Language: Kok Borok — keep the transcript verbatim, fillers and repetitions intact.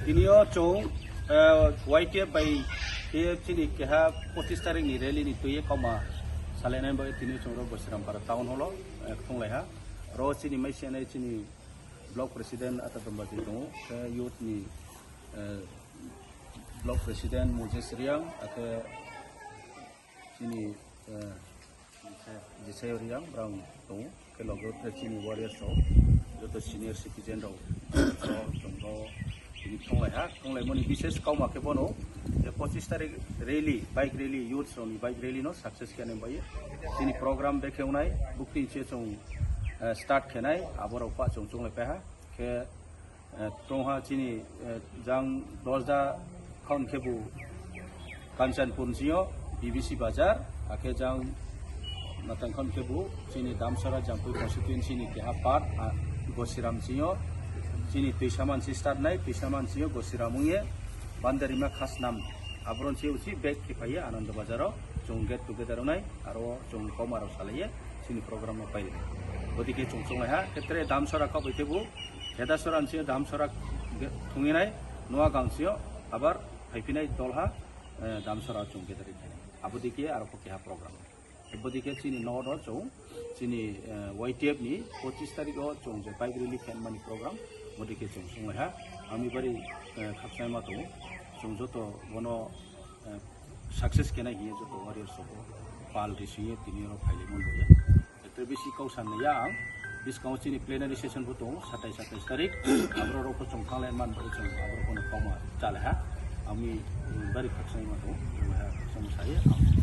Tinio chwng, eh, Y T F bai T F C ni keha pochis tarik ni rally ni twi kauma salainai bai tinio chwng rok Gosirampara town hall o, eh, thunglaiha. Ro chini mai sene chini block president Ata Dombaji tongo, khe youth ni, eh, block president Moses Riang, akhe chini, eh, Jisai Riang, brang tongo, khe logo khe chini warriors rok, joto senior citizen rok, so, chwng no tini thunglaiha, thunglaimani bises kauma khe bono, je pochis tarik rally, bike rally, youth rokni bike rally no success khe nang bai. Chini program bekhe wngnai, bukti se chwng, eh, start khenai, aborok pa chwng chunglai paiha, khe, eh, tongha chini, eh, jang dosda khon khebu Kanchanpur sio, B B C Bazar, akhe jang matang khon khebu chini Damsara Jampui constituency ni keha part, ah, Gosiram sio, chini Twisaman si start nai, Twisaman sio Gosiram wngye, Bandarima Khasnam, abron si usi bag khe phaiye Ananda Bazar o, chwng get together wngnai, aro chwng kauma rok salaiye, chini program no pairi. Bodike chwng chunglaiha, khetre Damsara khabai khebu, Khedasora sio Damsara ge-, thunginai, Noagang sio, abar phaiphinai dolha, eh, Damsara chwng get ri khainai. Abodike aro kho keha program. Bodike chini nodo chwng, chini, eh, Y T F ni pochis tarik o chwng je bike rally khenmani program, bodike chwng chunglaiha. Ami bari, eh, khakchangma tongo. Chwng joto bono, eh, success khenai hiye joto warriors rok pal risingye tini oro phailai manliya. Tei bisi kau sanliya ang, biskango chini plenary session bo tongo, satais satais tarik, aborok rok bo chwng thanglai man bai chwng aborok bono kauma chalaiha. Ami, mm, bari khakchangma tongo, chwng hai khakchangma saye ang.